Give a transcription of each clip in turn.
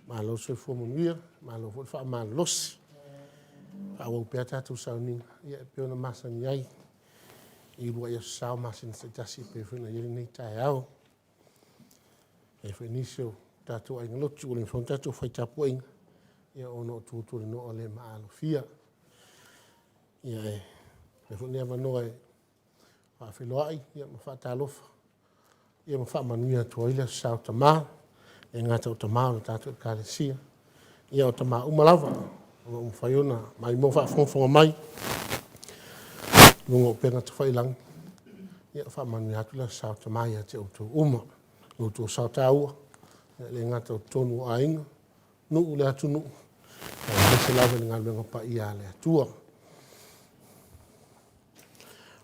Malo le soifua manuia malo foi le faamalolosi. Faaauau pea a tatou sauniga e pei ona masani ai i uluai aso Sa o masina taitasi e pei foi ona i ai lenei taeao. E i ai foi nisi o tatou aiga lotu ua le mafai ona tatou fai tapuaiga ona o tuatualunoa le maalofia. Ia, e avea foi lenei avanoa e faafeiloai ma faatalofa ma faamanuia atu ai le Aso Sa o Tama, e le gata o Tama o le tatou Ekalesia, a o tama uma lava o lo o mafai ona maimoa faafogafoga mai i luga o upega tafailagi. Ia faamanuia atu le Aso Sa o Tama ia te outou uma i lo outou sao taua, e le gata i totonu o aiga, nuu, le atunuu, aemaise lava i le galuega paia a le Atua.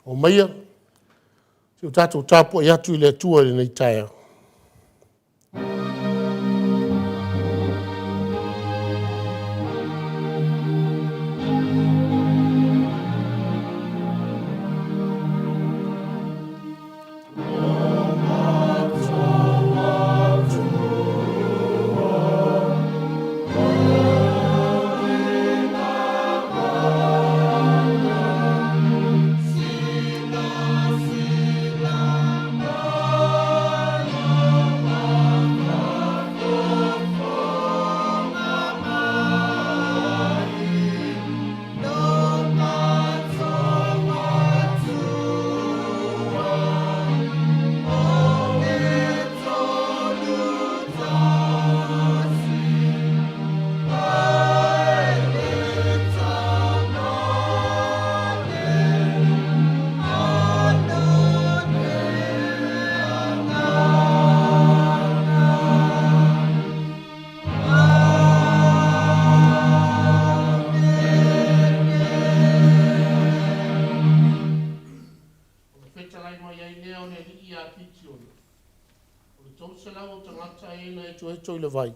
Omaia se i o tatou tapuai atu i le Atua i lenei taeao. Ona fetalai mai ai lea o le Alii ia Kitiona, “O le 300 o tagata e na etoeto i le vai,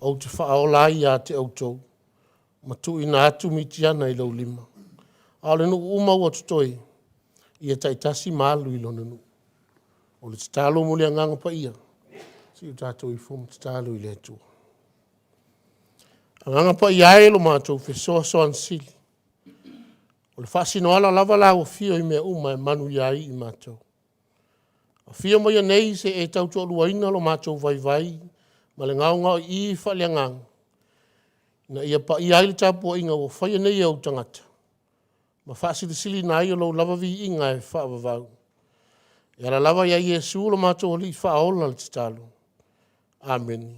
ou te faaola ai ia te outou ma tuuina atu Mitiana i lou lima. A o le nuu uma ua totoe, ia taitasi ma alu i lona nuu.” O le tatalo mo le Agaga Paia, se i o tatou ifo ma tatalo i le Atua. Agaga Paia e, lo matou fesoasoani sili, o le faasinoala lava lau afio i mea uma e manuia ai i matou. Afio maia nei se i e tautoaluaina lo matou vaivai ma le gaogaoii faaleagaga ina ia paia ai le tapuaiga ua faia nei e ou tagata ma faasilisiliina ai lou lava viiga e faavavau. E ala lava ia Iesu lo matou Alii Faaola le tatalo. Amene.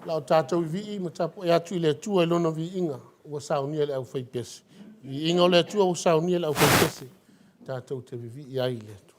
O le a tatou vivii ma tapuai atu i le Atua i Lona viiga ua saunia e le aufaipese. Viiga o le Atua ua saunia e le aufaipese tatou te vivii ai i le Atua.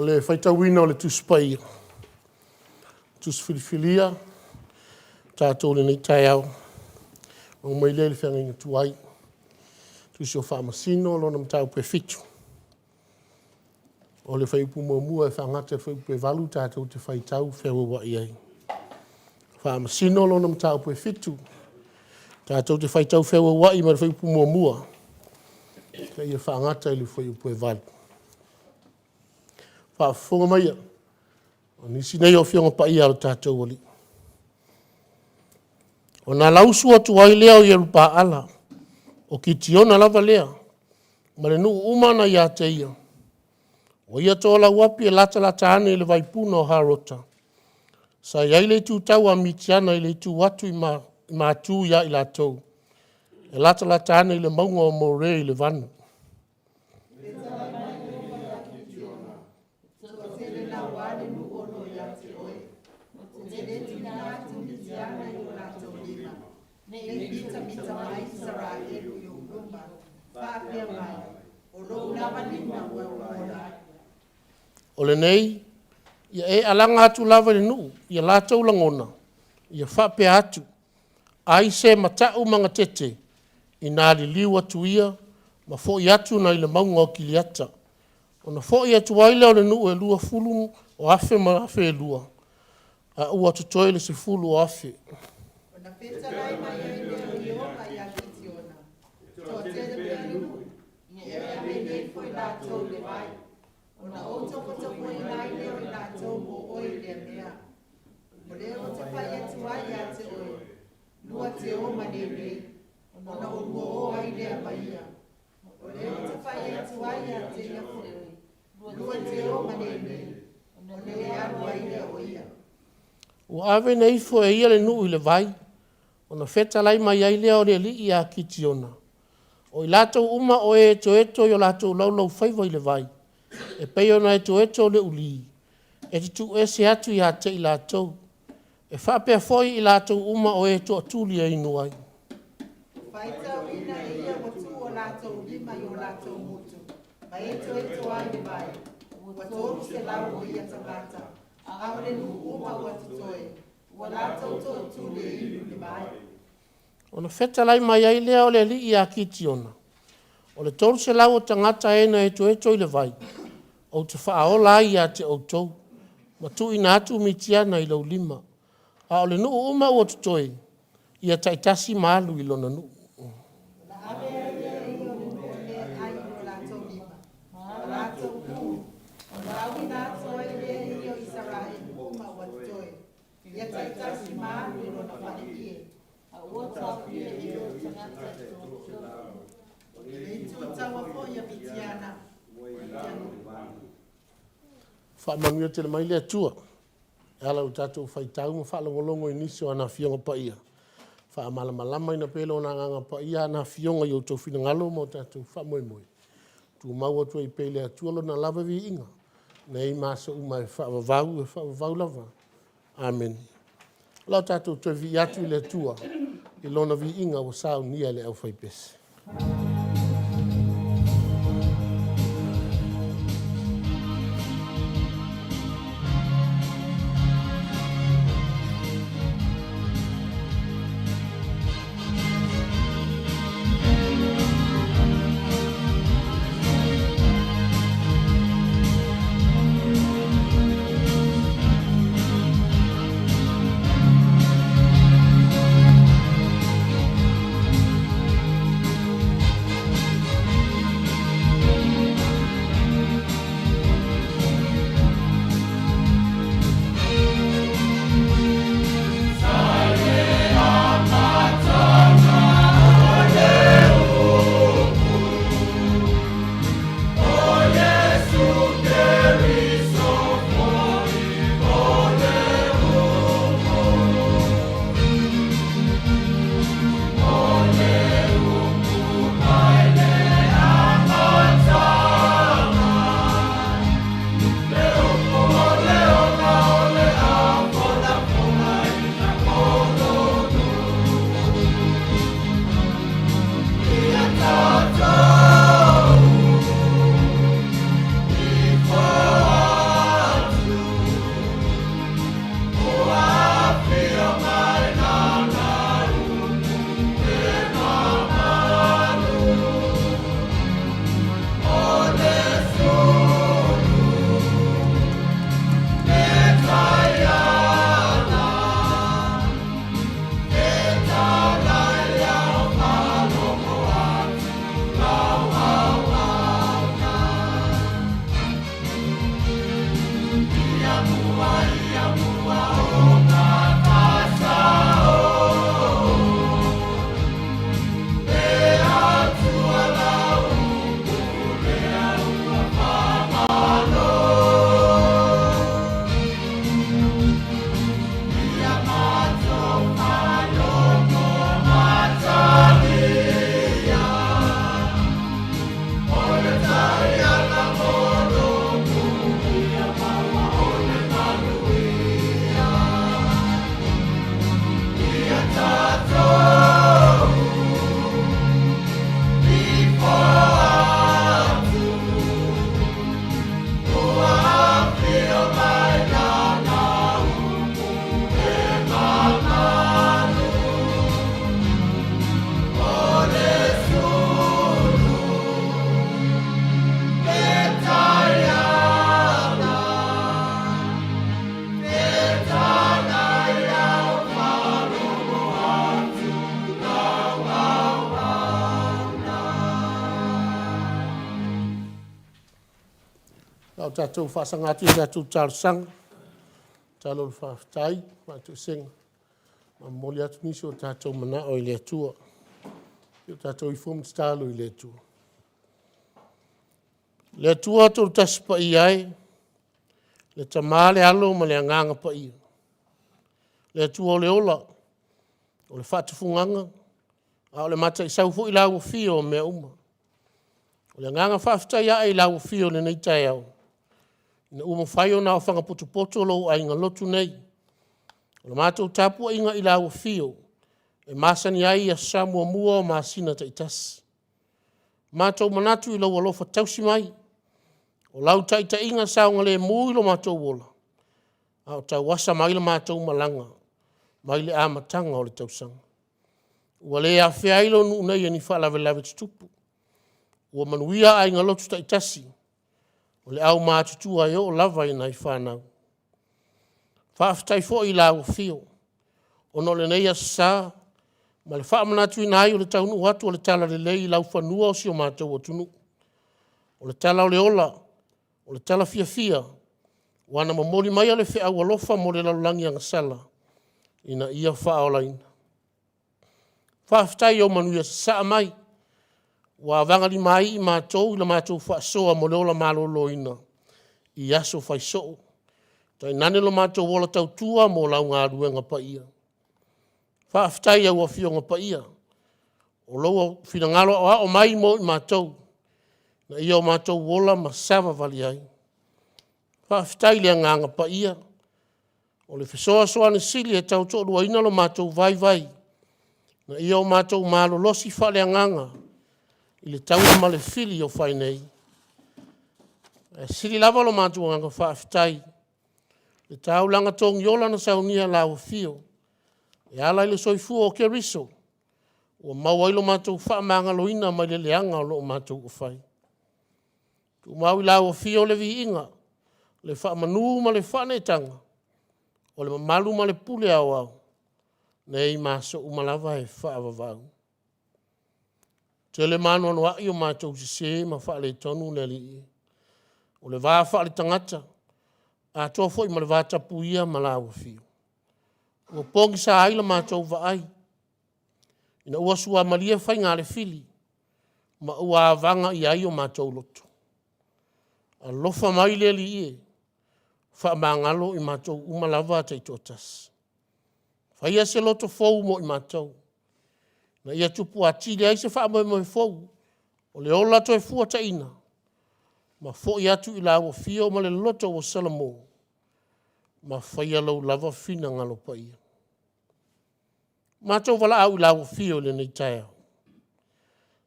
O le faitauina o le Tusi Paia, Tusi Filifilia ua tatou i lenei taeao, ona oo mai lea i le feagaiga tuai, Tusi o Faamasino lona mataupu e 7. O le fuaiupu 1 e faagata i le fuaiupu 8 tatou te faitau feauauai ai. Faamasino lona mataupu e 7, tatou te faitau feauauai mai le fuaiupu 1 seia faagata i le fuaiupu e 8. A o faafofoga maia, o nisi nei o Afioga Paia a lo tatou Alii. Ona lausu atu ai lea o Ierupaala, o Kitiona lava lea, ma le nuu uma na ia te ia, o ia toalauapi e latalata ane i le vaipuna o Harota. Sa i ai le ituitau a Mitiana i le itu atu i matu ia i latou, e latalata ane i le mauga o More i le vanu. O lenei, ia e alaga atu lava i le nuu i latou lagona, ia faapea atu, ‘Ai se mata'u ma gatete ina liliu atu ia ma foi atu nai le mauga o Kiliata.’ Ona foi atu ai lea o le nuu e 20,000 ma 2,000, a ua totoe le 10,000. Ua ave na ifo e ia le nuu i le vai, ona fetalai mai ai lea o le Alii ia Kitiona, “O i latou uma o e etoeto i o latou laulaufaiva i le vai, e pei ona etoeto le ulī, e te tuuese atu ia te i latou, e faapea foi i latou uma o e toatuli e inu ai.” Ona fetalai mai ai lea o le Alii ia Kitiona, “O le 300 o tagata e na etoeto i le vai, ou te faaola ai ia te outou, ma tuuina atu Mitiana i lou lima. A o le nuu uma ua totoe, ia taitasi ma alu i lona nuu.” Faamanuia tele mai le Atua e ala i lo tatou faitau ma faalogologo i nisi o ana Afioga Paia, faamalamalamaina pea e Lona Agaga Paia ana Afioga i o outou finagalo ma o tatou faamoemoe. Tumau atu ai pea i le Atua Lona lava viiga nei ma aso uma e faavavau e faavavau lava. Amene. O le a tatou toe vivii atu i le Atua i Lona viiga ua saunia e le aufaipese. A o tatou faasaga atu i a tatou talosaga, tatalo o le faafetai ma faatoesega, ma momoli atu nisi o tatou manao i le Atua. Se i o tatou ifo ma tatalo i le Atua. Le Atua Toatasi Paia e, le Tama le Alo ma le Agaga Paia, le Atua o le ola, o le faatufugaga a o le mataisau foi i lau Afio o mea uma. O le agaga faafetai ae i lau Afio i lenei taeao, ina ua mafai ona aofaga potopoto lou aiga lotu nei. O le matou tapuaiga i lau afio e masani ai i Aso Sa muamua o masina taitasi. Ua matou manatu i lou alofa tausi mai, o lau taitaiga saogalemu i lo matou ola a o tauasa mai le matou malaga mai le amataga o le tausaga. Ua le afea ai lou nuu nei e ni faalavelave tutupu, ua manuia aiga lotu taitasi, o le aumatutua e oo lava i nai fanau. Faafetai foi i lau afio ona o lenei Aso Sa ma le faamanatuina ai o le taunuu atu o le Talalelei i laufanua o si o matou atunuu. O le tala o le ola, o le tala fiafia ua na momoli maia le feau alofa mo le lalolagi agasala ina ia faaolaina. Faafetai i ou manuia sasaa mai ua avagalima ai i matou i la matou faasoa mo le ola maloloina i aso faisoo, tainane lo matou ola tautua mo lau galuega paia. Faafetai i au Afioga Paia o lou finagalo aoao mai mo i matou ina ia o matou ola ma savavali ai. Faafetai i le Agaga Paia o le Fesoasoani Sili e tautoaluaina lo matou vaivai ina ia o matou malolosi faaleagaga i le taula ma le fili o fai nei. Ae sili lava lo matou agaga faafetai i le taulaga togiola na saunia e lau Afio e ala i le soifua o Keriso ua maua ai lo matou faamagaloina mai le leaga o lo o matou fai. Tumau i lau Afio le viiga, le faamanu ma le faaneetaga, o le mamalu ma le pule aoao nei ma aso uma lava e faavavau. E tele ma anoanoai o matou sese ma faaletonu le Alii e, o le va faaletagata atoa foi ma le vatapuia ma lau Afio. Ua pogisa ai la matou vaai ina ua suamalie faiga a le fili ma ua avaga i ai o matou loto. Alofa mai le Alii e, faamagalo i matou uma lava taitoatasi. Faia se loto fou mo i matou, ina ia tupu atili ai se faamoemoe fou o le ola toefuataina ma foi atu i lau Afio ma le loto ua salamo ma faia lou lava finagalo paia. Matou valaau i lau Afio i lenei taeao,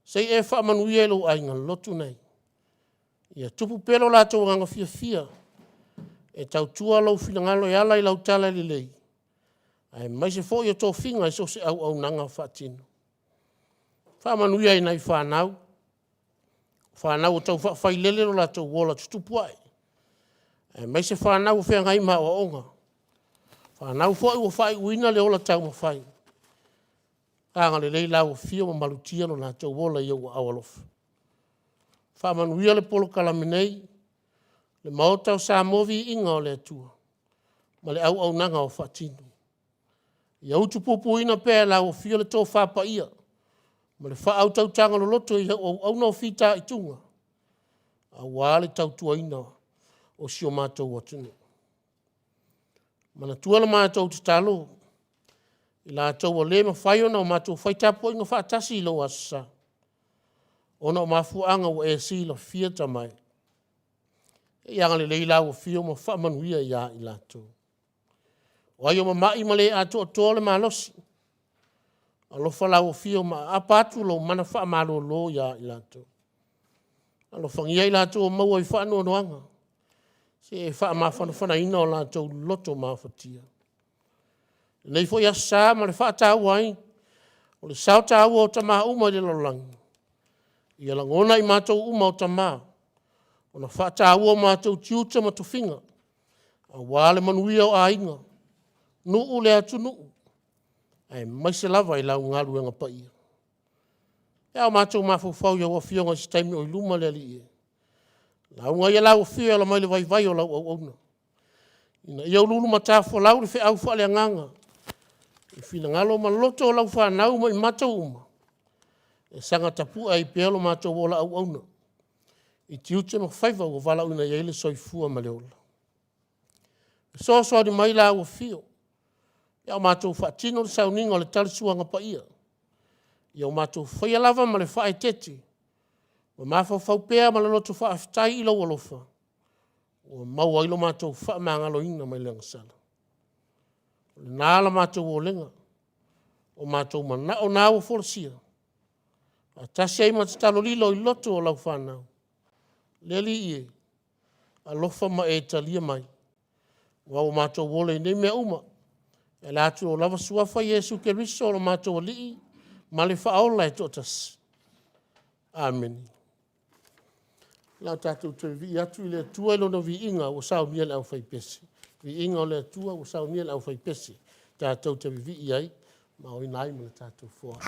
se i e faamanuia i lou aiga lotu nei, ia tupu pea lo latou agaga fiafia e tautua lou finagalo e ala i lau talalelei aemaise foi o tofiga i so o se auaunaga faatino. Faamanuia i nai fanau, o fanau ua tau faafailele lo latou ola tutupu ae, aemaise fanau o feagai ma aoaoga, fanau foi ua faaiuina le ola taumafai. Agalelei lau Afio ma malutia lo latou ola i ou aao alofa. Faamanuia le polokalame nei, le Maota o Samoa, viiga o le Atua ma le auaunaga o faatino. Ia utupupuina pea e lau Afio le tofa paia ma le faautautaga loloto i au auauna o fitaituga aua le tautuaina o si o matou atunuu. Manatua la matou tatalo, i latou ua le mafai ona matou fai tapuaiga faatasi i lou Aso Sa ona o mafuaaga ua e silafia Tama e. Se i agalelei lau Afio ma faamanuia ia i latou. O ai o mamai ma le atoatoa le malosi, alofa lau Afio ma apaapa atu lou mana faamalolo ia i latou. Alofagia i latou ua maua i faanoanoaga, se i e faamafanafanaina o latou loto mafatia. I lenei foi Aso Sa ma le faataua ai o le sao taua o tama uma i le lalolagi, ia lagona e i matou uma o tama ona faataua o matou tiute ma tofiga aua le manuia o aiga, nuu, le atunuu, aemaise lava i lau galuega paia. Pe a o matou mafaufau i au afioga i se taimi o i luma le Alii e, Lauga ia lau afio e ala mai le vaivai o lau auauna, ina ia uluulumata folau le feau faaleagaga i finagalo ma loto o lau fanau ma i matou uma, e saga tapue ai pea lo matou ola auauna i tiute ma faiva ua valaauina i ai le soifua ma le ola. Fesoasoani mai la ua afio pe a o matou faatino le sauniga o le tali suaga paia, ia o matou faia lava ma le faaeteete ma mafaufau pea ma le loto faafetai i lou alofa ua maua ai lo matou faamagaloina mai le agasala. O lena la matou olega, o matou manao na ua folasia faatasi ai ma tatalo lilo i loto o lau fanau. Le Alii e, alofa ma e talia mai aua ua matou ola i nei mea uma e ala atu i lou lava Suafa Iesu Keriso o lo matou Alii ma le Faaola e toatasi. Amene. O le a tatou toe vivii atu i le Atua i Lona viiga ua saunia e le aufaipese. Viiga o le Atua ua saunia e le aufaipese tatou te vivii ai ma aoina ai ma le tatou foai.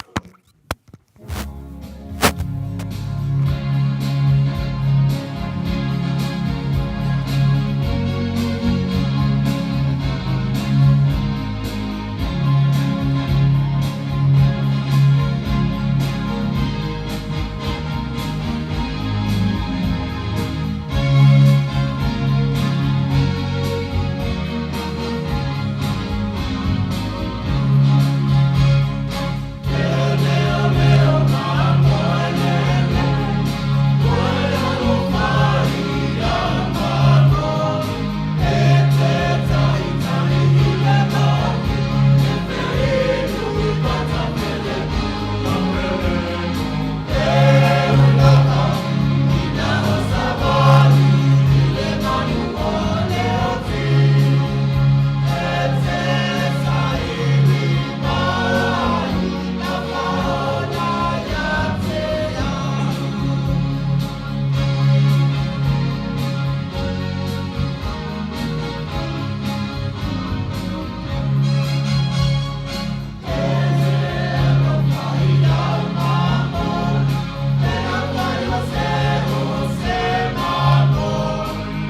E te taitai i le E feinu i E ina o savali I le manu o Leoti E te saili mai Na faaola ia te au. E te alofa i au mamo, E afai o se o se mamo,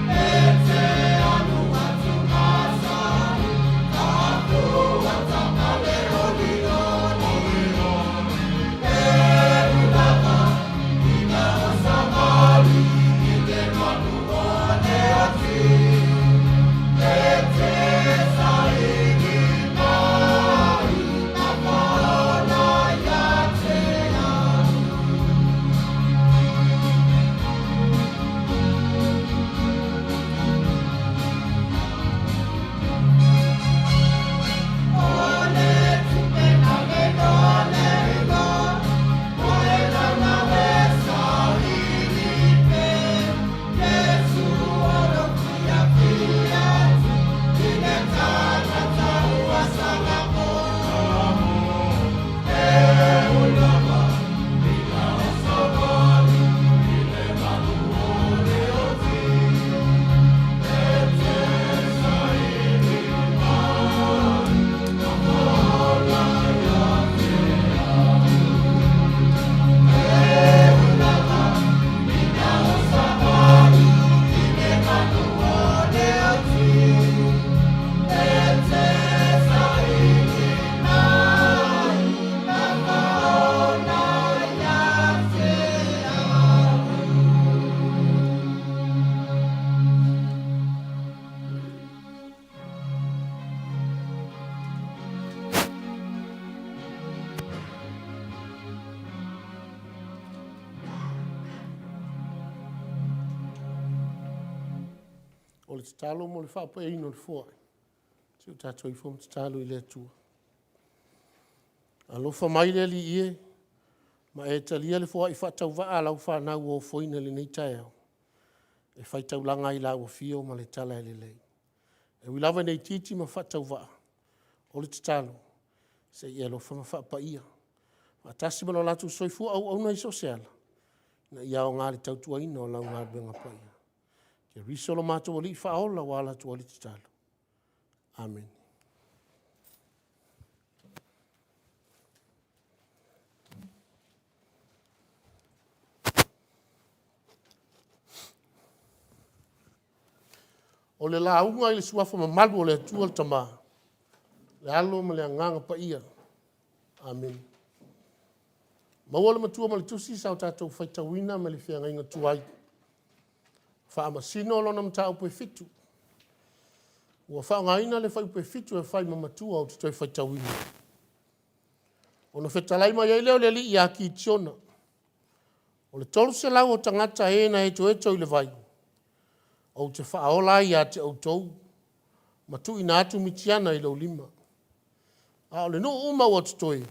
E te alu atu ma salu, Taafu ata ma le olioli. E ulaga ina o savali i le manu o Leoti. E te saili mai na faaola ia te au. O le tupe na le loa ua e laulau e saili pe Iesu o lou fiafia atu i le tagata ua salamo. E ui lava ina o savali i le manu o Leoti e te saili mai na faaola ia te au. E ui lava ina o savali i le manu o Leoti e te saili mai na faaola ia te au. O le tatalo mo le faapaiaina o le foai, se i o tatou ifo ma tatalo i le Atua. Alofa mai le Alii e, ma e talia le foai faatauvaa a lau fanau ua ofoina i lenei taeao e faitaulaga ai i lau afio ma le tala lelei. E ui lava ina itiiti ma faatauvaa, o le tatalo, se i e alofa ma faapaia faatasi ma lo latou soifua auauna i so o se ala, ina ia aoga i le tautuaina o lau galuega paia. Keriso lo matou Alii Faaola ua ala atu ai le tatalo. Amene. O le lauga i le suafa mamalu o le Atua le Tama, le Alo ma le Agaga Paia. Amene. Maua le Matua ma le Tusi sa o tatou faitauina mai le feagaiga tuai. Faamasino lona mataupu e 7. Ua faaaogaina le fuaiupu e 7 e fai ma matua ou te toe faitauina. Ona fetalai mai ai lea o le Alii ia Kitiona, o le 300 o tagata e na etoeto i le vai, ou te faaola ai ia te outou ma tuuina atu Mitiana i lou lima. A o le nuu uma ua totoe,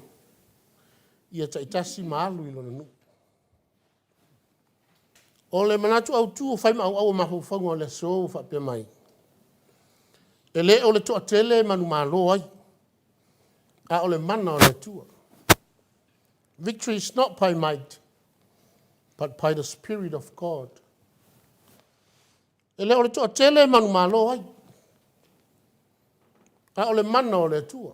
ia taitasi ma alu i lona nuu. O le manatu autu o fai ma auau o mafaufauga o le aso ua faapea mai, e le o le toatele e manumalo ai, a o le mana o le Atua. Victory is not by might, but by the Spirit of God. E le o le toatele e manumalo ai, a o le mana o le Atua.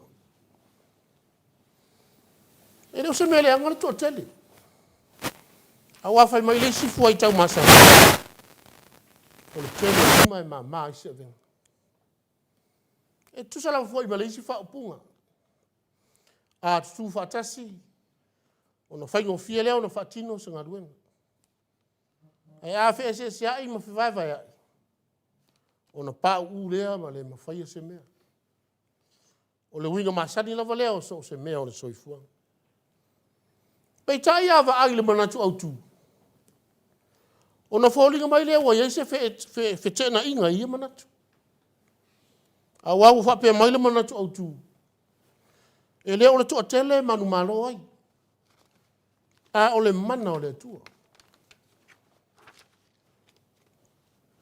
E le o se mea leaga le toatele. Aua fai mai le isi fuaitau masani, o le tele o lima e mama ai se avega. E tutusa lava foi ma le isi faaupuga, a tutu faatasi, ona faigofie lea ona faatino se galuega. Ae a feeseeseai ma fevaevaeai, ona pauu lea ma le mafaia se mea. O le uiga masani lava lea o so o se mea o le soifuaga. Peitai a vaai i le manatu autu, ona foliga mai lea ua i ai se feteenaiga i ia manatu. Aua ua faapea mai le manatu autu, e le o le toatele e manumalo ai, a o le mana o le Atua. O le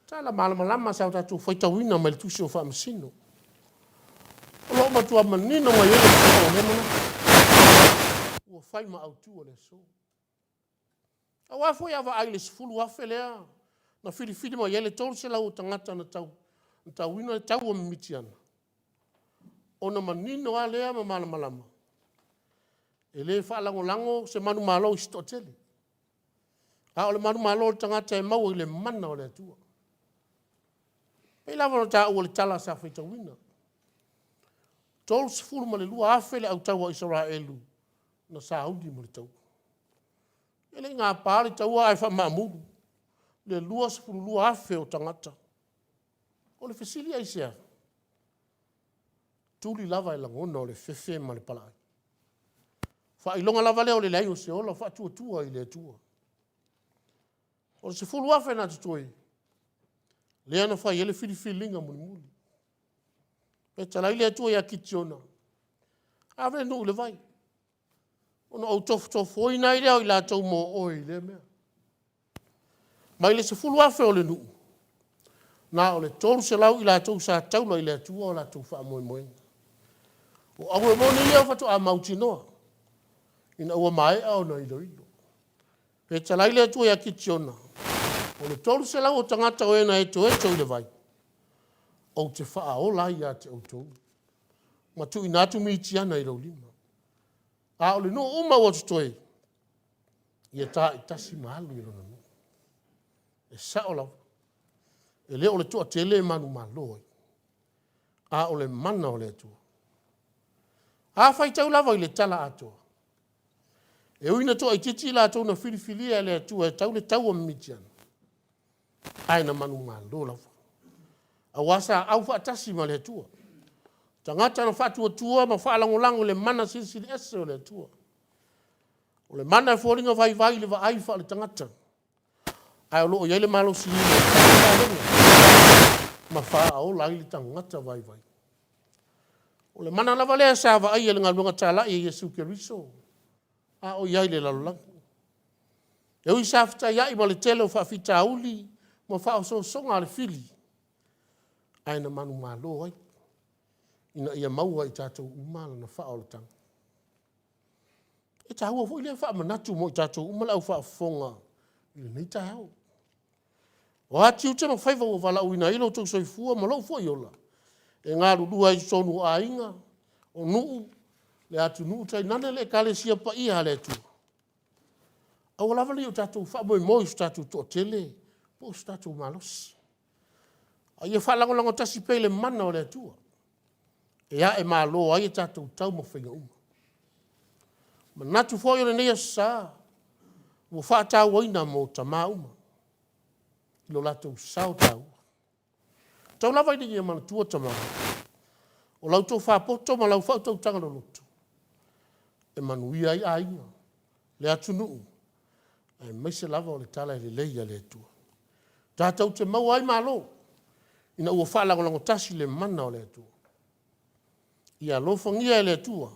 tala malamalama sa tatou faitauina mai le tusi o Faamasino. O lo o matua manino mai ai le sao o lea manatu ua fai ma autu o le aso. Aua foi a vaai i le 10,000 lea na filifili mai ai le 300 o tagata na tauina le taua ma Mitiana, ona manino lava lea ma malamalama, e le faalagolago se manumalo i se toatele, a o le manumalo o le tagata e maua i le mana o le Atua. E pei lava ona taua i le tala sa faitauina, 32,000 le au taua a Isaraelu na sauni mo le taua. E le i gapa le taua ae faamaamulu le 22,000 o tagata. O le fesili, aisea? Tuli lava e lagona o le fefe ma le palaai. Faailoga lava lea o le leai o se ola, faatuatua i le Atua. O le 10,000 na totoe, lea na fai ai le filifiliga mulimuli. Fetalai le Atua ia Kitiona, ave le nuu i le vai, ona ou tofotofoina ai lea o i latou mo oe i lea mea. Mai le 10,000 o le nuu, na o le 300 i latou sa taula i le Atua o latou faamoemoega. O auga moni ia faatoa mautinoa ina ua maea ona iloilo. Fetalai le Atua ia Kitiona, o le 300 o tagata o e na etoeto i le vai, ou te faaola ai ia te outou ma tuuina atu Mitiana i lou lima. A o le nuu uma ua totoe, ia taitasi ma alu i lona nuu. E sao lava, e le o le toatele e manumalo ai, a o le mana o le Atua. A faitau lava i le tala atoa, e ui ina toaitiiti i latou na filifilia e le Atua e tau le taua ma Mitiana, ae na manumalo lava, aua sa aufaatasi ma le Atua, tagata na faatuatua ma faalagolago i le mana silisili ese o le Atua. O le mana e foliga vaivai i le vaai faale-tagata, ae o lo o i ai le malosiaga e fai paleni ma faaola ai le tagata vaivai. O le mana lava lea sa vaaia i le galuega talai a Iesu Keriso a o i ai i le lalolagi. E ui sa fetaiai ma le tele o faafitauli ma faaosoosoga a le fili, ae na manumalo ai, ina ia maua e i tatou uma lana faaolataga. E taua foi lea faamanatu mo i tatou uma le aufaafofoga i lenei taeao. O a tiute ma faiva ua valaauina ai lo outou soifua ma lou foi ola e galulue ai i totonu o aiga, o nuu, le atunuu tainane le Ekalesia Paia a le Atua, aua lava ne i o tatou faamoemoe i so tatou toatele po o so tatou malosi. A ia faalagolago tasi pea i le mana o le Atua e aemalo ai a tatou taumafaiga uma. E manatu foi o lenei Aso Sa ua faatauaina mo tama uma i lo latou sao taua. Tau lava ina ia manatua tama, o lau tofa poto ma lau faautautaga loloto e manuia ai aiga, le atunuu aemaise lava o le tala lelei a le Atua. Tatou te maua ai malo ina ua faalagolago tasi le mana o le Atua. Ia alofagia e le Atua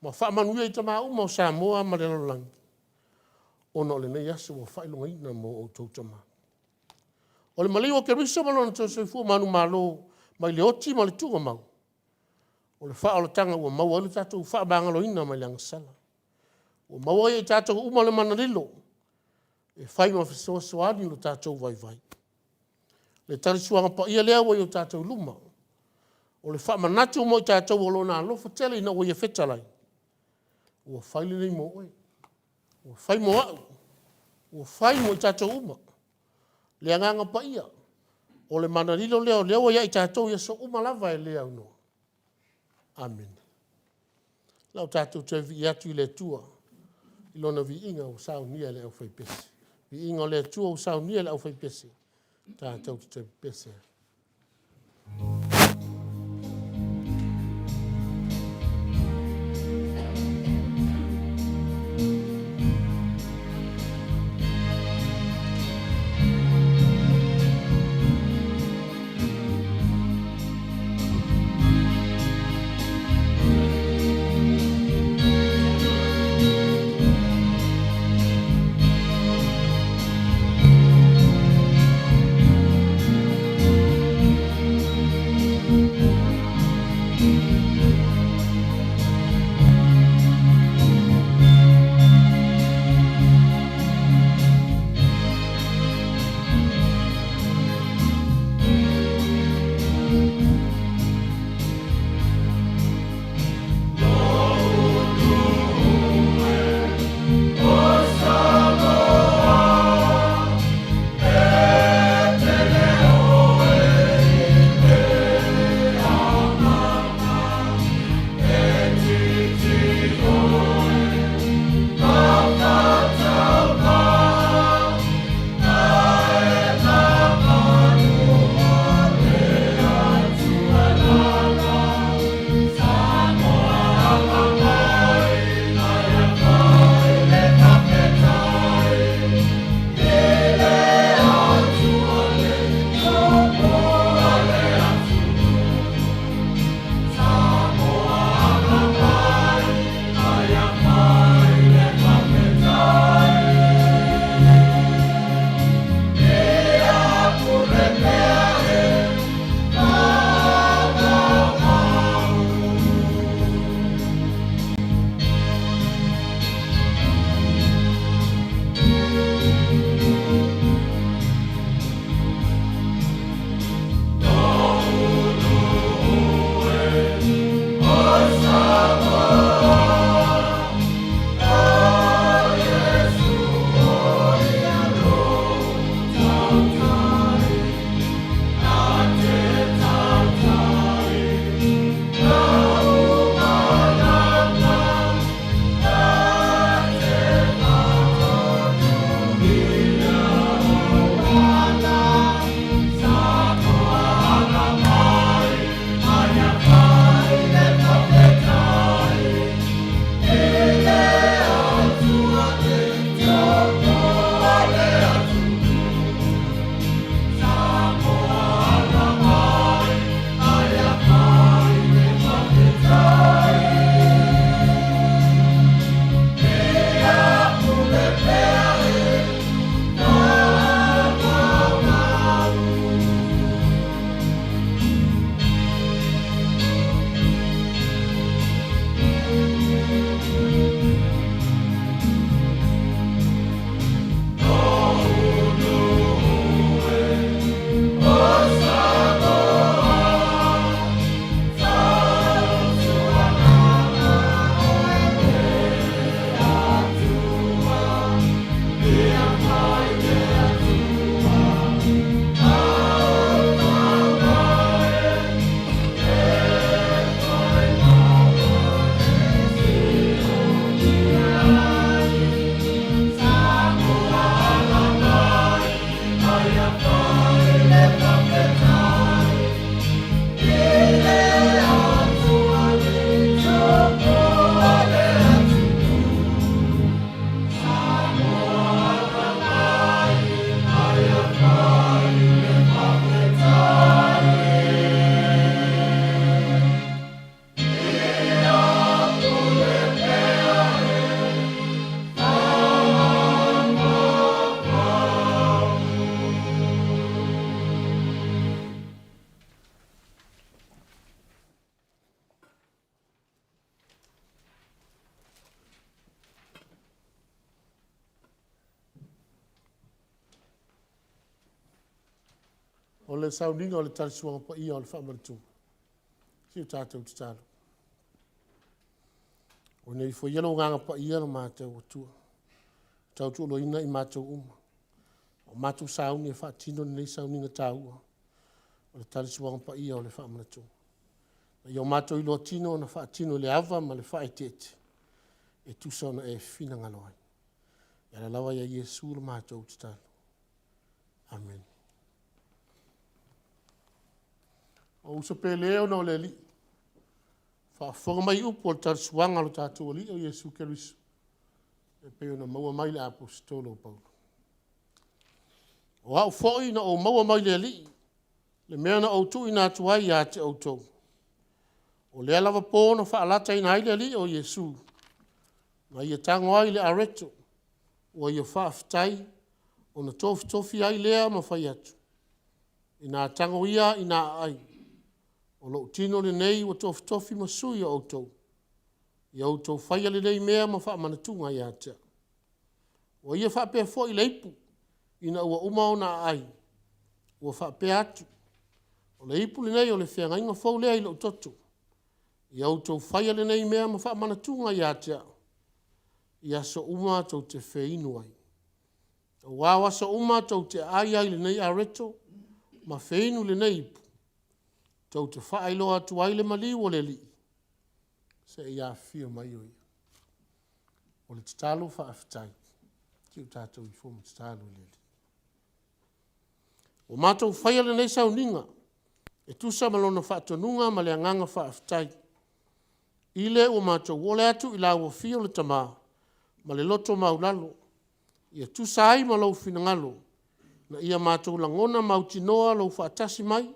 ma faamanuia i tama uma o Samoa ma le lalolagi ona o lenei aso ua faailogaina mo outou tama. O le maliu o Keriso ma lona soifua manumalo mai le oti ma le tuugamau, o le faaolataga ua maua ai lo tatou faamagaloina mai le agasala, ua maua ai e i tatou uma le mana lilo e fai ma fesoasoani lo tatou vaivai. Le talisuaga paia lea ua i o tatou luma, o le faamanatu mo i tatou o Lona alofa tele ina ua Ia fetalai, ua fai lenei mo oe, ua fai mo au, ua fai mo i tatou uma. Le Agaga Paia, o le mana lilo lea o lea ua ia i tatou i aso uma lava e le aunoa. Amene. O le a tatou toe vivii atu i le Atua i Lona viiga ua saunia e le aufaipese. Viiga o le Atua ua saunia e le aufaipese tatou te toe pepese ai. O le sauniga o le Tali Suaga Paia o le Faamanatuga, se i o tatou tatalo. Ona ifo ia lou Agaga Paia lo matou Atua, tautualuaina i matou uma a o matou sauni e faatino lenei sauniga taua o le Tali Suaga Paia o le Faamanatuga. Ina ia matou iloa tino ona faatino i le ava ma le faaeteete e tusa ona e finagalo ai. E ala lava ia Iesu le matou tatalo. Amene. Ou uso pele ona o le Alii, faafofoga mai i upu o le tali suaga a lo tatou Alii o Iesu Keriso e pei ona maua mai i le Aposetolo o Paulo. O au foi na ou maua mai le Alii le mea na ou tuuina atu ai ia te outou, o lea lava po na faalataina ai le Alii o Iesu, na ia tago ai i le areto ua ia faafetai, ona tofitofi ai lea ma fai atu, “Ina tago ia ina aai, o lou tino lenei ua tofitofi ma sui o outou. Ia outou faia lenei mea ma faamanatuga ia te au.” Ua ia faapea foi le ipu ina ua uma ona aai, ua faapea atu, “O le ipu lenei o le feagaiga fou lea i lou toto. Ia outou faia lenei mea ma faamanatuga ia te au i aso uma tou te feinu ai. Aua o aso uma tou te aai ai i lenei areto ma feinu i lenei ipu, tou te faailoa atu ai le maliu o le Alii seia afio mai o Ia. O le tatalo faafetai, se i o tatou ifo ma tatalo i le Alii. Ua matou faia lenei sauniga e tusa ma Lona faatonuga ma le agaga faafetai, i le ua matou ole atu i lauafia o le Tama ma le loto maualalo, ia tusa ai ma lou finagalo ina ia matou lagona mautinoa lou faatasi mai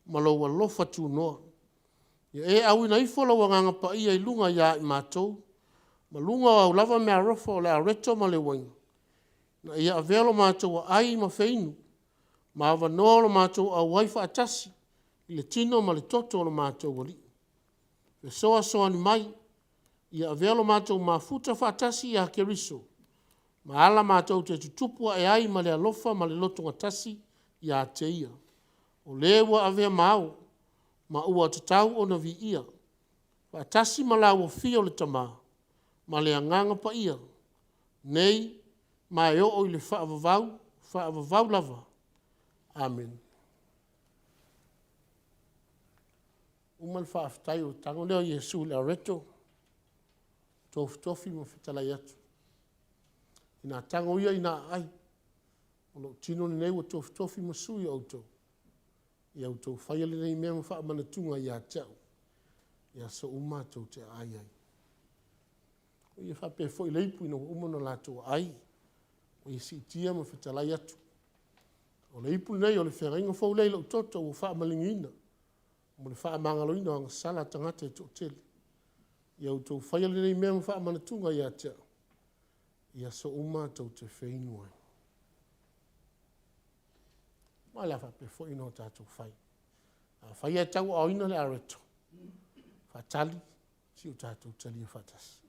ma lou alofa tunoa. Ia e auina ifo lou Agaga Paia i luga ia i matou ma luga o au lava meaalofa o le areto ma le uaina, ina ia avea lo matou aai ma feinu ma avanoa o lo matou auai faatasi i le tino ma le toto o lo matou Alii. Fesoasoani mai, ia avea lo matou mafuta faatasi ia Keriso ma ala matou te tutupu ae ai ma le alofa ma le lotogatasi ia te Ia, o Le ua avea ma Ao ma ua tatau ona viia, faatasi ma lauafia o le Tama ma le Agaga Paia, nei ma e oo i le faavavau, faavavau lava. Amene. Ua uma le faafetai, ona tago lea o Iesu i le areto, tofitofi ma fetalai atu, “Ina tago ia ina aai, o lou tino lenei ua tofitofi ma sui o outou. Ia outou faia lenei mea ma faamanatuga ia te au i aso uma tou te aai ai.” Ua ia faapea foi le ipu ina ua uma ona latou aai, ua ia siitia ma fetalai atu, “O le ipu lenei o le feagaiga fou lea i lou toto ua faamalieina mo le faamagaloina o agasala a tagata e toatele. Ia outou faia lenei mea ma faamanatuga ia te au i aso uma tou te feinu ai.” Ma o le a faapea foi ona tatou fai. Afai ae tauaaoina le areto, faatali, se i o tatou talia faatasi.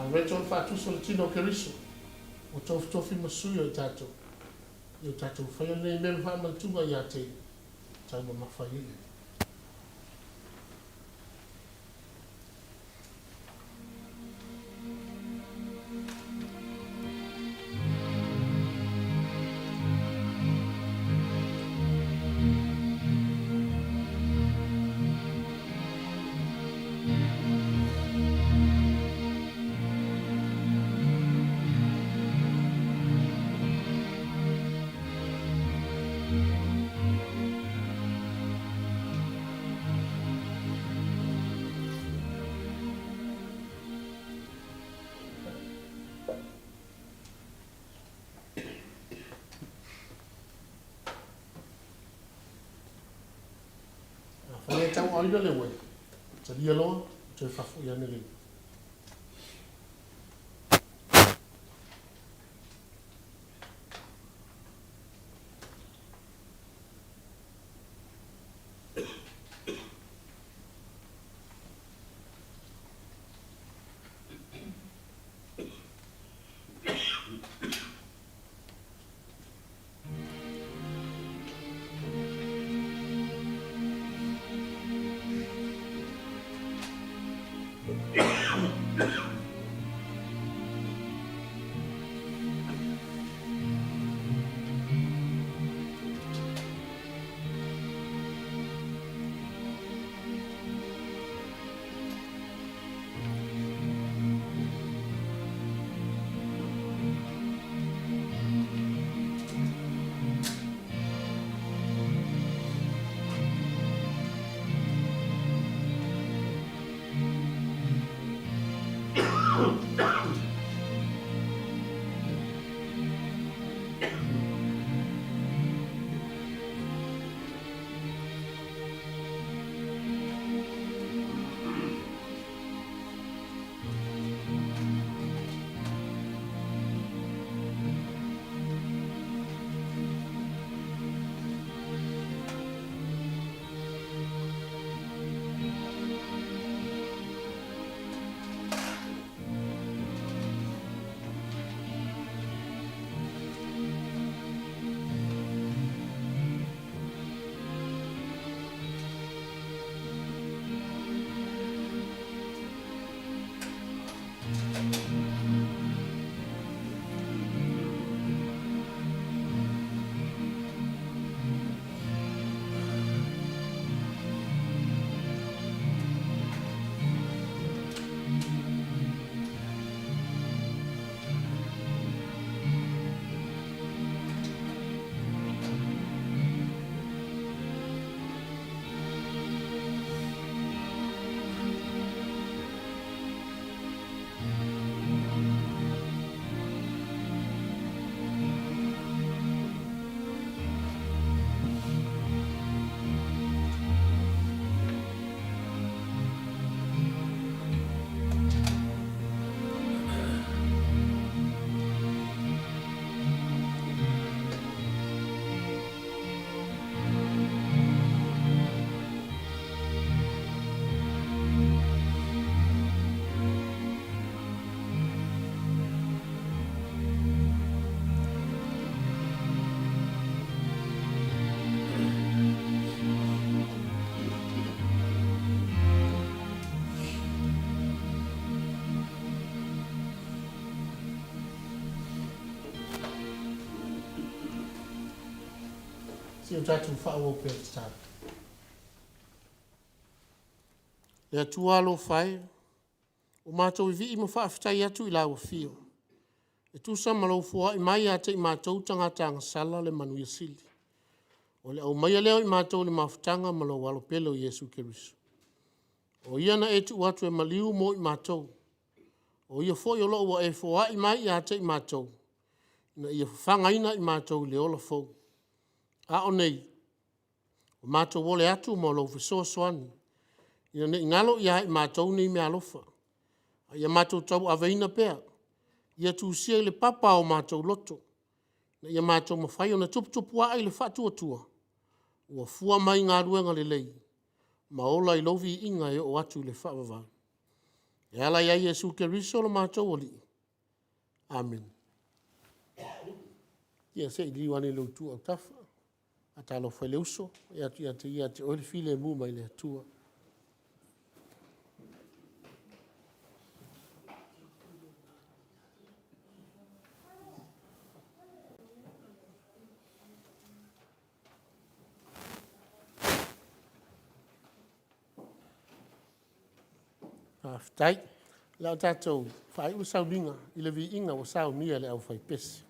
A Rachel le faatusa o le tino o Keriso, ua tofitofi ma sui o i tatou, i o tatou faia lenei mea ma faamanatuga ia te taumamafa ai ia. Afai e tauaaoina le uaea, talia loa, toe faafoi ane le Se i o tatou faaauau pea le tatalo. Le Atua alofa e, ua matou vivii ma faafetai atu i lau afio e tusa ma lou foai mai ia te i matou tagata agasala le manuia sili. O le aumaia lea o i matou i le mafutaga ma lou Alo pele o Iesu Keriso. O Ia na e tuu atu e maliu mo i matou, o Ia foi o lo o ua e foai mai ia te i matou, ina ia fafagaina i matou i le ola fou. A o nei, ua matou ole atu ma lou fesoasoani, ina ne i galo ia i matou nei meaalofa, a ia matou tauaveina pea, ia tusia i le papa o matou loto, ina ia matou mafai ona tuputupuae i le faatuatua ua fua mai i galuega lelei ma ola i lou viiga e oo atu i le faavavau. E ala ia Iesu Keriso lo matou Alii. Amene. Ia se i liliu ane i lou itu autafa, faatalofa i le uso ia te oe le filemu mai le Atua. Faafetai. O le a tatou faaiu le sauniga i le viiga ua saunia e le aufaipese.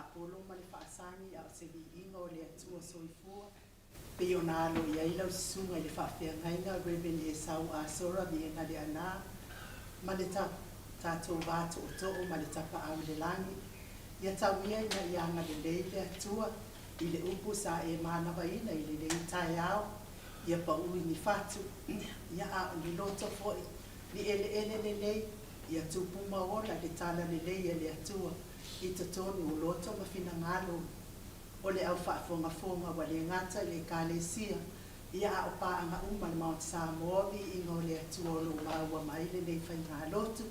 faapolo ma le faasagi a o se viiga o le Atua Soifua, pei ona alo i ai lau Susuga i le Faafeagaiga Rev. Esau Asora Viena Leaana ma le tatou va tootoo ma le Tapaau i le Lagi. Ia tau ia ina ia agalelei le Atua i le upu sa e manavaina i lenei taeao, ia pau i ni fatu, ia a o ni loto foi, ni eleele lelei, ia tupu ma ola le tala lelei a le Atua i totonu o loto ma finagalo o le au faafogafoga ua le gata i le Ekalesia, ia a o paaga uma a le Maota Samoa, viiga o le Atua o lo o maua mai lenei faigalotu.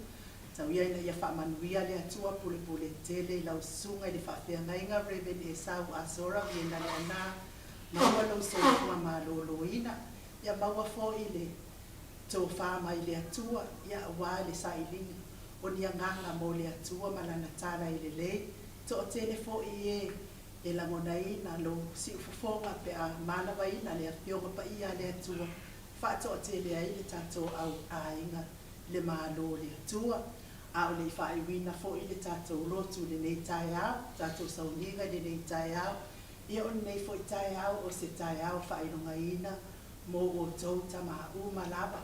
Tau ia ina ia faamanuia le Atua pulepule tele i lau susuga i le faafeagaiga Rev. Esau Asora Viena Leaana, maua lou soifua maloloina, ia maua foi le tofa mai le Atua, ia aua le sailiga o ni agaga mo le Atua ma Lana tala e lelei. Toatele foi e e lagonaina lou siufofoga pe a manavaina le Afioga Paia a le Atua, faatoatele ai le tatou au aiga i le Malo o le Atua. A o le i faaiuina foi le tatou lotu i lenei taeao, tatou sauniga i lenei taeao, ia o lenei foi taeao o se taeao faailogaina mo outou tama uma lava,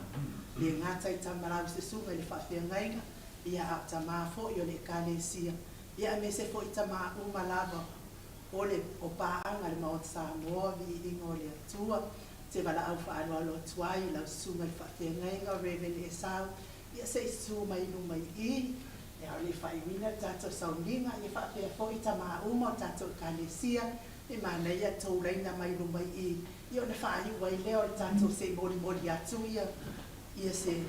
le gata i tama lau susuga i le faafeagaiga, ia a o tama foi o le Ekalesia, ia aemaise foi tama uma lava o le o paaga a le Maota Samoa, viiga o le Atua. Ou te valaau faaaloalo atu ai i lau susuga i le faafeagaiga Rev. Esau, ia se i susu mai i luma i i, ia a o le i faaiuina le tatou sauniga, ia faapea foi tama uma o tatou Ekalesia, e manaia tou laina mai luma i i, ia ona faaiu ai lea o le tatou se i molimoli atu ia ia se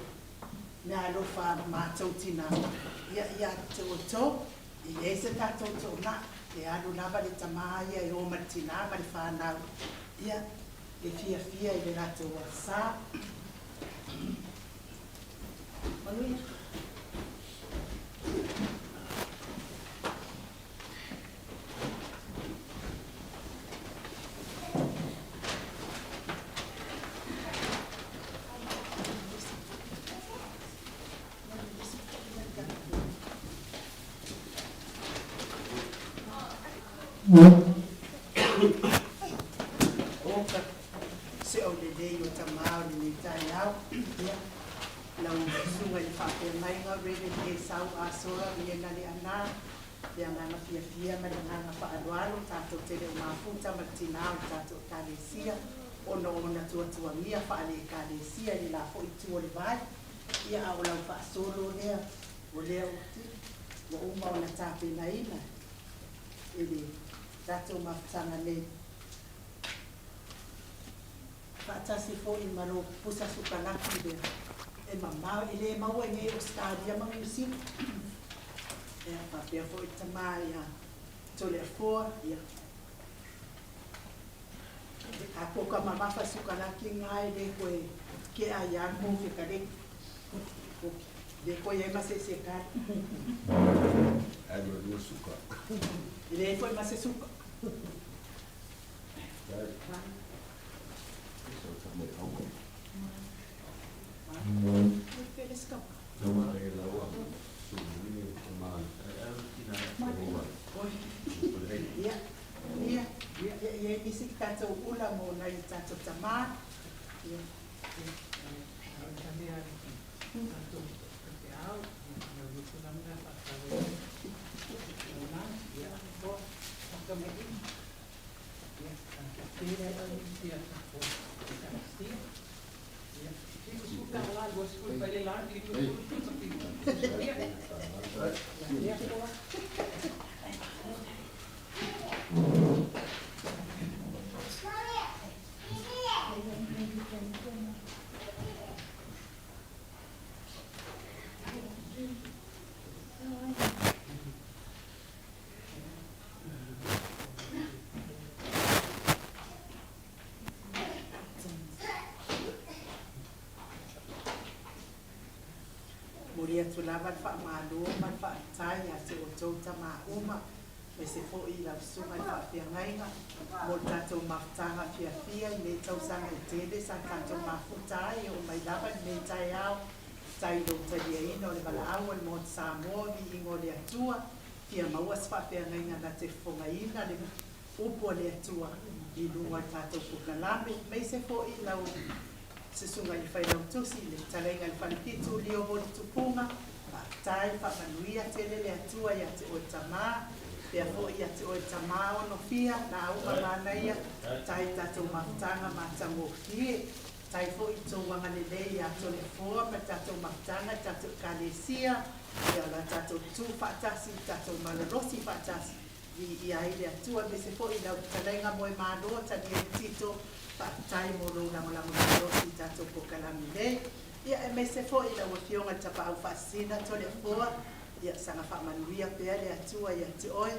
meaalofa a matou tina ia ia te outou. E i ai se tatou toonai, e alu lava le tama ia e o ma le tina ma le fanau, ia e fiafia i le latou asa. Manuia. Oka se o lelei o tamā o lenei taeao. Ia, lau susuga i le faafeagaiga Rev. Esau Asora Viena Leaana, le agaga fiafia ma le agaga faaaloalo tatou te le o mafuta ma le tinā o le tatou Ekalesia ona o ona tuatuagia faale-Ekalesia i le la foi itu o le vai. Ia, a o lau faasolo lea, o lea ua uma ona tapenaina e le tatou mafutaga nei. Faatasi foi ma lou pusa sukalaki lea e mamao, e le maua i nei Ausetalia ma Niu Sila. Ia, faapea foi le tama ia Toleafoa, ia. A poka mamafa sukalaki nga e le koe kea ia kofe ka le le koe ai ma se se ka. Ai lua suka. E le foi ma se suka. Ia, ia, ia, ia i nisi tatou ula mo nai o tatou tamā. Ia. Momoli atu lava le faamalo ma le faafetai ia te outou tama uma, aemaise foi i lau susuga i le faafeagaiga mo le tatou mafutaga fiafia i nei tausaga e tele sa tatou mafuta ai e oo mai lava i lenei taeao. Faafetai i lou taliaina o le valaau a le Maota Samoa, viiga o le Atua. fia maua se faafeagaiga na te fofogaina le upu a le Atua i luga o le tatou polokalame, aemaise foi lau Susuga i le Failautusi i le Fetalaiga i le Falefitu Lio Molitupuga, faafetai, faamanuia tele le Atua ia te oe tama, faapea foi ia te oe tama Onofia, lauga manaia, faafetai i tatou mafutaga matagofie. Faafetai foi i tou agalelei ia Toleafoa ma le tatou mafutaga i le tatou Ekalesia, ia o la tatou tutu faatasi, tatou malolosi faatasi, viia ai le Atua. Aemaise foi i lau fetalaiga Moemalo Tanielu Tito, faafetai mo lou lagolago malosi i tatou polokalame nei. Ia aemaise foi i lau Afioga i le Tapaau Faasisina Toleafoa, ia saga faamanuia pea le Atua ia te oe,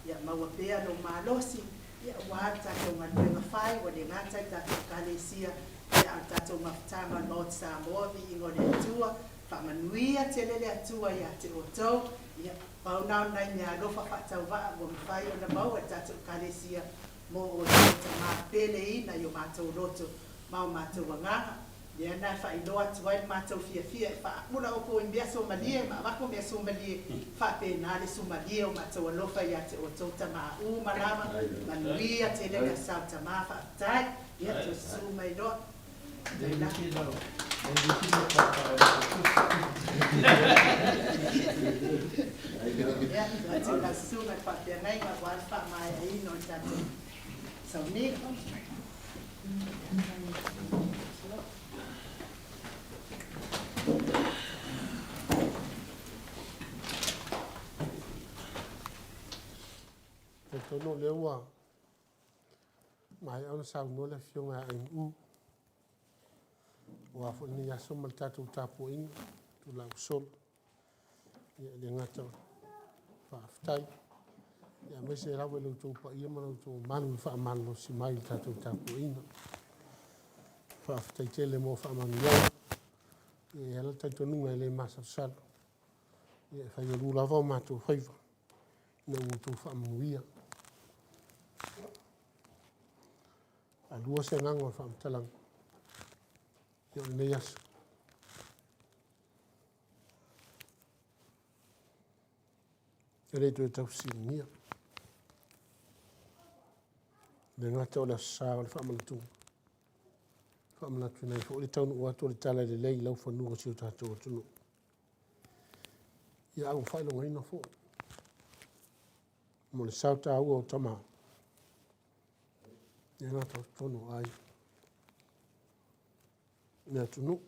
ia maua pea lou malosi, Ia, aua le tatou galuega fai, ua le gata i le tatou Ekalesia, ia a o le tatou mafutaga o le Maota Samoa, viiga o le Atua, faamanuia tele le Atua ia te outou. Ia, pau na o nai meaalofa faatauvaa ua mafai ona maua e le tatou Ekalesia mo outou tama peleina i o matou loto ma o matou agaga. Lea na faailoa atu ai le matou fiafia e faaula oukou i mea suamalie ma avatu mea suamalie, faapena le sumalie o matou alofa ia te outou tama uma lava, manuia tele le asao tama faafetai, ia toe susu mai loa. Ia, tuu atu i lau susuga i le faafeagaiga aua le faamaeaina o le tatou sauniga. Talitonu o lea ua maea ona saunoa le Afioga ia Ainu'u aua foi lenei aso ma le tatou tapuaiga, itula ua sola. Ia e le gata o le faafetai, aemaise lava i lo outou paia ma lo outou mamalu i le faamalolosi mai i le tatou tapuaiga. Faafetai tele mo faamanuiaga. E i ai lava le talitonuga e le masalosalo, ia e faialu lava o matou faiva ina ua outou faamanuia. Faalua se agaga o le faamatalaga, ia o lenei aso. E le toe tau fesiligia. E le gata o le Aso Sa o le Faamanatuga, e faamanatuina ai foi le taunuu atu o le Talalelei i laufanua o si o tatou atunuu. Ia a ua faailogaina foi mo le sao taua o tama e le gata o totonu o aiga, le atunuu,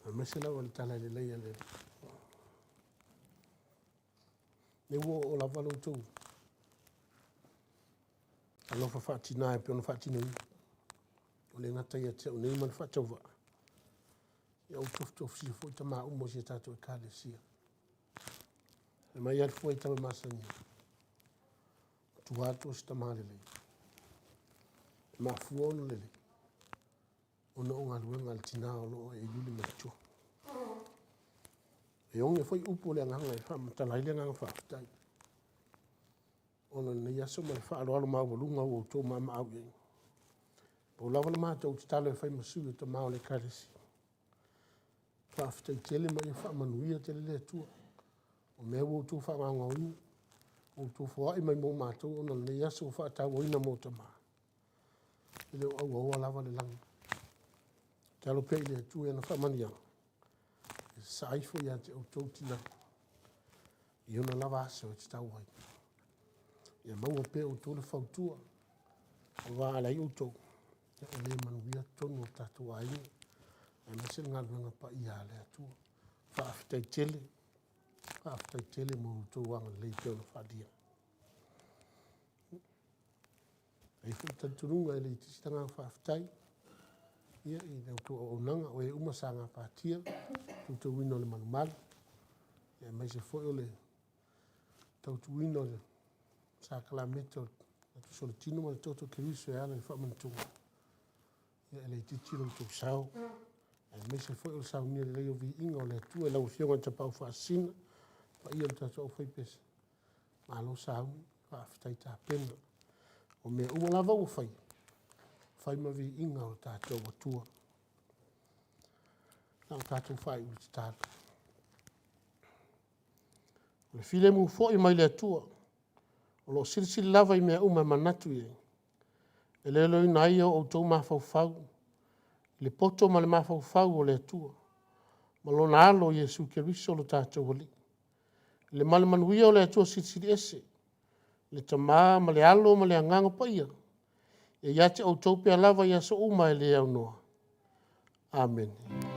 aemaise lava le talalelei a le Alii. Lea ua oo lava lo outou alofa faatina e pei ona faatinoina. Ua le gata ia te au nei ma le faatauvaa, ia ua tofutofusia foi tama uma o si a tatou Ekalesia. Fai mai lava le fua i tala masani, o tua atu o se tama lelei, e mafua ona lelei, ona o galuega a le tina o lo o e iuli mai tua. E oge foi upu o le agaga e faamatala ai le agaga faafetai, ona o lenei aso ma le faaaloalo maualuga ua outou maamaau i ai. Pau lava le matou tatalo e fai ma sui o tama o le Ekalesia, faafetai tele ma ia faamanuia tele le Atua. O mea ua outou faagaogaoina, ua outou foai mai mo matou ona o lenei aso ua faatauaina mo tama, e le o auaoa lava le lagi. Tatalo pea i le Atua i ana faamanuiaga e sasaa ifo ia te outou tina i ona lava aso e tatau ai. Ia maua pea e outou le fautua, aua a leai outou, e le manuia totonu o tatou aiga, aemaise le galuega paia a le Atua. Faafetai tele, faafetai tele mo lo outou agalelei e pei ona faaalia. E i ai foi le talitonuga e le itiiti le agaga faafetai i la outou auaunaga, o e uma sa gapatia i le tautuaina o le malumalu, aemaise foi o le tautuaina o le sakalameta o le tusa o le tino ma le toto o Keriso e ala i le faamanatuga. Ia e le itiiti lo outou sao, aemaise foi o le saunia lelei o viiga o le Atua i lau Afioga i le Tapaau Faasisina, le paia o le tatou aufaipese, malo sauni, faafetai tapena. O mea uma lava ua faia, fai ma viiga o le tatou Atua. Na o tatou faaiu i le tatalo. O le filemu foi mai le Atua, o lo o silisili lava i mea uma e manatu i ai, e leoleoina ai o outou mafaufau i le poto ma le mafaufau o le Atua, ma lona Alo Iesu Keriso lo tatou Alii. I le manuia o le Atua Silisili Ese, le Tama ma le Alo ma le Agaga Paia, ia ia te outou pea lava i aso uma e le aunoa. Amene.